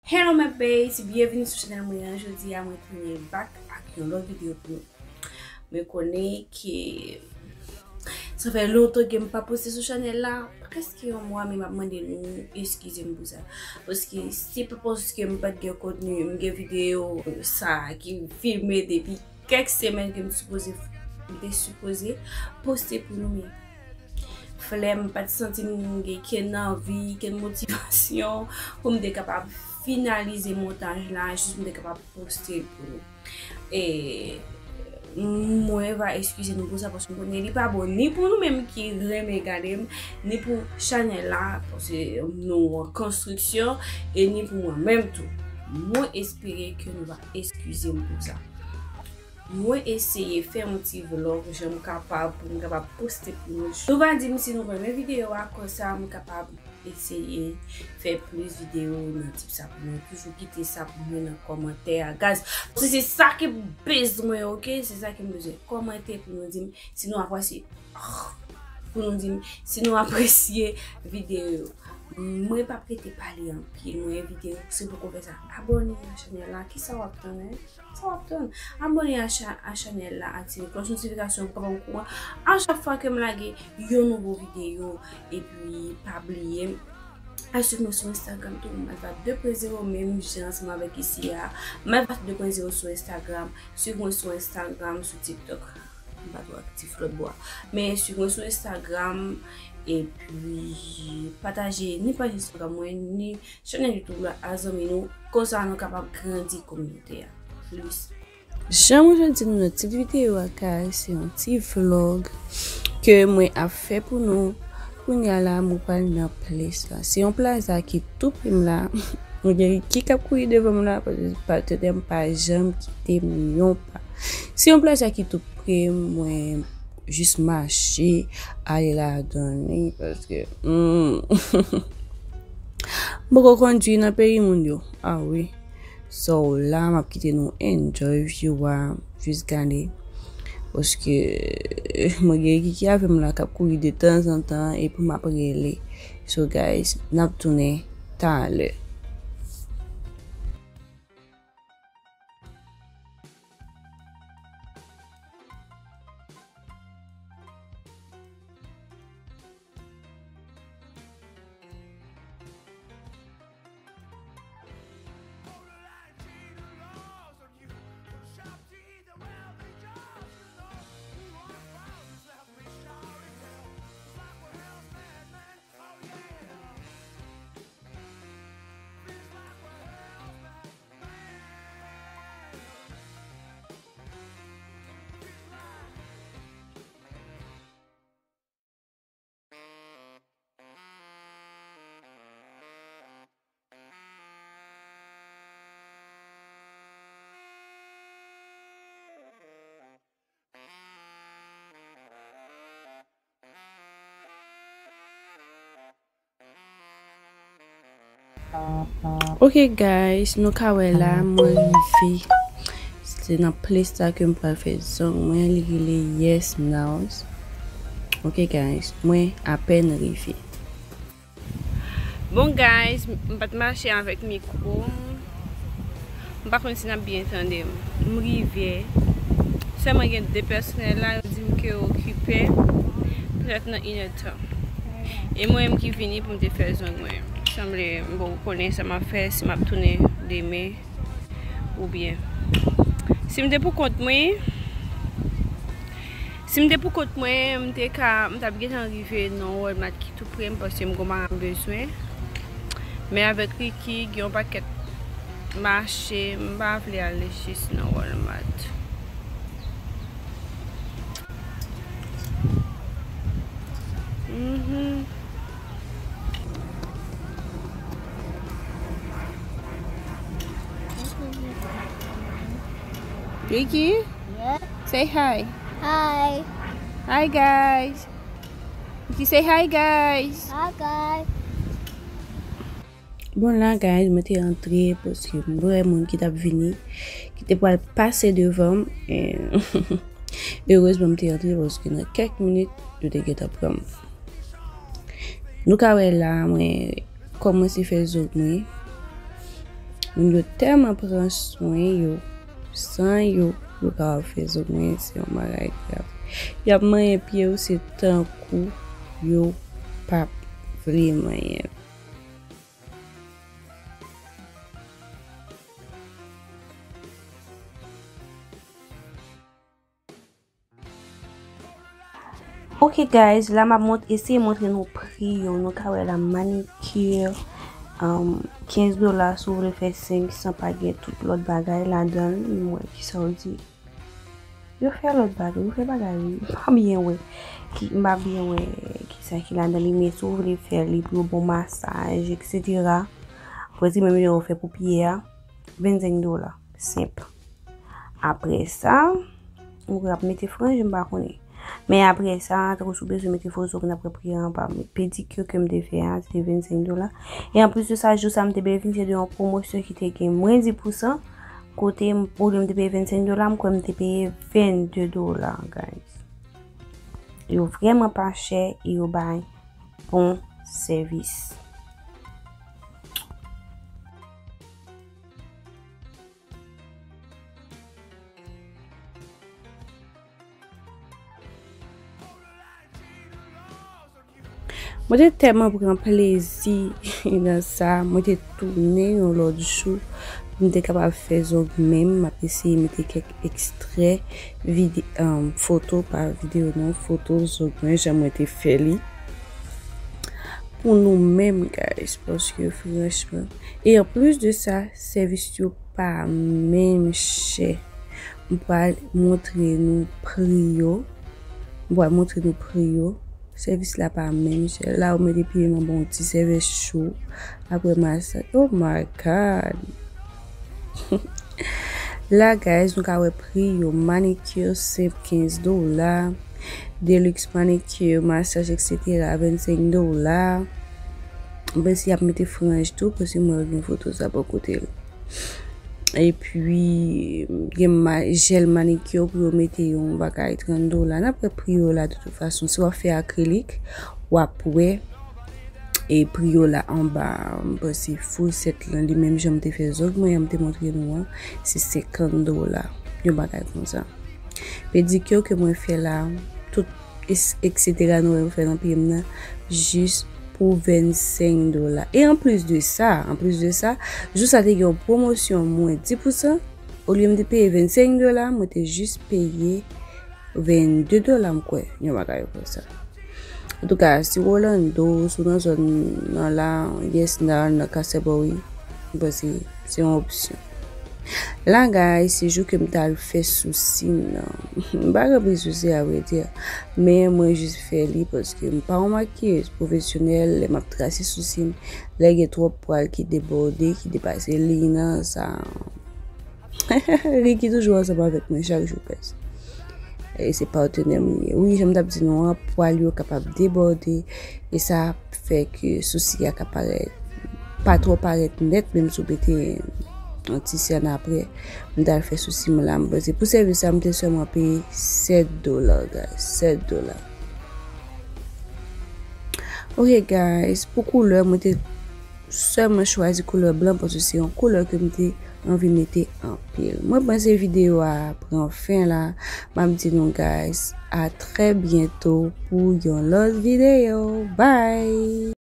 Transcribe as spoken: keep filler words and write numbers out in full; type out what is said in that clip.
Hello my babes, byenvini sou chanèl mwen an. Jodi a mwen tounen back ak yon lòt videyo pou nou. Mwen konnen ke sa fè lontan ke m pa poste sou chanèl la, prèske yon mwa, men m ap mande nou eskize m pou sa. Paske se pa paske m pa t gen kontni, m gen videyo sa ki filme depi kèk semèn ke m sipoze, m te sipoze poste pou nou, men flèm, m pa t santi m gen kenn anvi, kenn motivasyon pou m te kapab finalize montaj la, jis pou m te kapab poste l pou nou. E mwen va eskize nou pou sa, paske m konnen li pa bon ni pou nou menm ki renmen gade m, ni pou chanèl la, paske nou an konstriksyon, e ni pou mwen menm tou. Mwen espere ke nou va eskize m pou sa. Mwen eseye fè yon ti vlog jan m kapab pou m kapab poste pou nou. Nou va di m si nou renmen videyo a, konsa m kapab eseye fè plis videyo nan tip sa pou nou. Toujou kite sa pou mwen nan kòmantè a, guys. Paske se sa ke m bezwen, oke? Se sa ke m bezwen. Kòmante pou nou di m si nou apresye, pou nou di m si nou apresye videyo yo. Mwen p ap rete pale anpil, mwen envite w, si w poko fè sa, abòne a chanèl la. Kisa w ap tann, en? Sa w ap tann? Abòne a cha-, a chanèl la, aktive klòch notifikasyon pou w kapab okouran a chak fwa ke m lage yon nouvo videyo. Epi, pa bliye al swiv mwen sou Instagram tou, Malva de pwen zewo, menm jan ansanm avèk isi a. Malva de pwen zewo sou Instagram. Swiv mwen sou Instagram, sou TikTok. M pa twò aktif lòt bò a. Men swiv mwen sou Instagram, epi pataje ni paj Instagram mwen, ni chanèl YouTube la a zanmi nou, konsa nou kapab grandi kominote a plis. Jan mwen te di nou nan tit videyo a, guys, se yon ti vlog ke mwen ap fè pou nou. Kounye a la, mwen pral nan plas la. Se yon plas la ki tou pre m la. Mwen gen Ricky k ap kouri devan m la, paske patnè m pa janm kite m yon pa. Se yon plas la ki tou pre m, mwen jis mache, ale ladan li, paske, hmm. M poko kondwi nan peyi moun yo. Ah wi. So, la, m ap kite nou enjoy view a, jis gade. Paske, mwen gen Ricky avè m la k ap kouri de tanzantan, epi m ap rele. So, guys, n ap tounen talè. Ok, guys, nou ka wè la, mwen rive. Se nan plas la ke m pral fè zong mwen, li rele Yes Nails. Ok, guys, mwen apèn rive. Bon, guys, m pa t mache avèk mikwo m. M pa konn si n ap byen tande m. M rive. Sèlman gen de pèsonèl la, yo di m ke yo okipe. Petèt nan inèdtan. E mwen menm ki vini pou m te fè zong mwen. Sanble m poko konnen sa m ap fè, si m ap tounen demen. Oubyen, si m te pou kont mwen, si m te pou kont mwen, m te ka, m t ap gentan rive nan Walmart ki tou pre m, paske m gon bagay m bezwen. Men avèk Ricky, gen yon pakèt mache, m pa vle ale jis nan Walmart. Mhm. Ricky? Yeah? Say hi. Hi. Hi, guys. Ricky, say hi, guys. Hi, guys. Bon, la, guys, mwen te antre paske m wè moun ki t ap vini, ki te pral pase devan m. E, erezman, m te antre paske nan kèk minit, yo te gentan pran m. Nou ka wè la, mwen kòmanse fè zong mwen. Moun yo tèlman pran swen yo, san yo, yo kapab fè zong mwen, se yon bagay grav. Y ap manyen pye w, se tankou yo p ap vle manyen l. Ok guys, la m ap mont-, eseye montre nou pri yo. Nou ka wè la manikir, um, kenz dola, si w vle fè senk san pa gen tout lòt bagay ladan l, m wè kisa w di. Yo fè lòt bagay, yo fè bagay wi. M pa byen wè. Ki, m pa byen wè kisa ki ladan li, men si w vle fè li pou yo ba w masaj, etsetera. Prensip menm jan yo fè pou pye a, vennsenk dola. Senp. Apre sa, ou kwè ap mete franj, m pa konnen. Men apre sa, tankou si w bezwen mete fo zong, n ap wè pri a anba. Men pedikir ke m te fè a, se te vennsenk dola. E anplis de sa, jou sa, m te benefisye de yon pwomosyon ki te gen mwens dis pousan. Kote m, olye m te peye vennsenk dola, m kwè m te peye vennde dola, guys. Yo vrèman pa chè e yo bay bon sèvis. Mwen te tèlman pran plezi nan sa, mwen te tounen yon lòt jou pou m te kapab fè zong menm. M ap eseye mete kèk ekstrè vide-, um, foto, pa videyo non, foto zong mwen, jan mwen te fè li. Pou nou menm, guys, paske franchman. E anplis de sa, sèvis yo pa menm chè. M pral montre nou pri yo. M pral montre nou pri yo. Sèvis la pa menm chè. La, ou mete pye nan bon ti sèvis cho. Apre masaj. Oh my God. La, guys, nou ka wè pri yo. Manikir senp, kenz dola. Deluxe manikir, masaj, etsetera, vennsenk dola. M panse y ap mete franj tou, paske mwen gen foto sa bò kote l. Epi, gen ma-, jèl manikir pou yo mete yon bagay trant dola. N ap wè pri yo la, de tout fason. Si w ap fè akrilik, w ap wè, e pri yo la anba. M panse fosèt lan, li menm jan m te fè zong mwen an, m te montre nou an, se senkant dola. Yon bagay konsa. Pedikir ke mwen fè la, tout es-, etsetera nou wè yo fè nan pye m nan, jis pou vennsenk dola. E anplis de sa, anplis de sa, jou sa te gen yon pwomosyon mwens dis pousan. Olye m te peye vennsenk dola, mwen te jis peye vennde dola, m kwè, yon bagay konsa. Antouka, si w Orlando, si w nan zòn nan la, yes, nan, nan Castleberry, m panse se yon opsyon. La, guys, se jou ke m t al fè sousi m nan. M pa gen anpil sousi, a vrè di. Men mwen jis fè li paske m pa yon makiyez pwofesyonèl. Lè m ap trase sousi m, lè gen twòp pwal ki debòde, ki depase liy nan, sa Ricky toujou ansanm avèk mwen chak jou prèske. E se patnè m li ye. Wi, jan m t ap di nou an, pwal yo kapab debòde e sa fè ke sousi a ka parèt, pa twò parèt nèt, menm si w mete yon ti sèn apre. M t al fè sousi m la, m panse pou sèvis sa, m te sèlman peye sèt dola, guys, sèt dola. Ok, guys, pou koulè, mwen te sèlman chwazi koulè blan paske se yon koulè ke m te anvi mete anpil. Mwen panse videyo a pran fen la. M ap di nou, guys, a trè byento pou yon lòt videyo. Bye!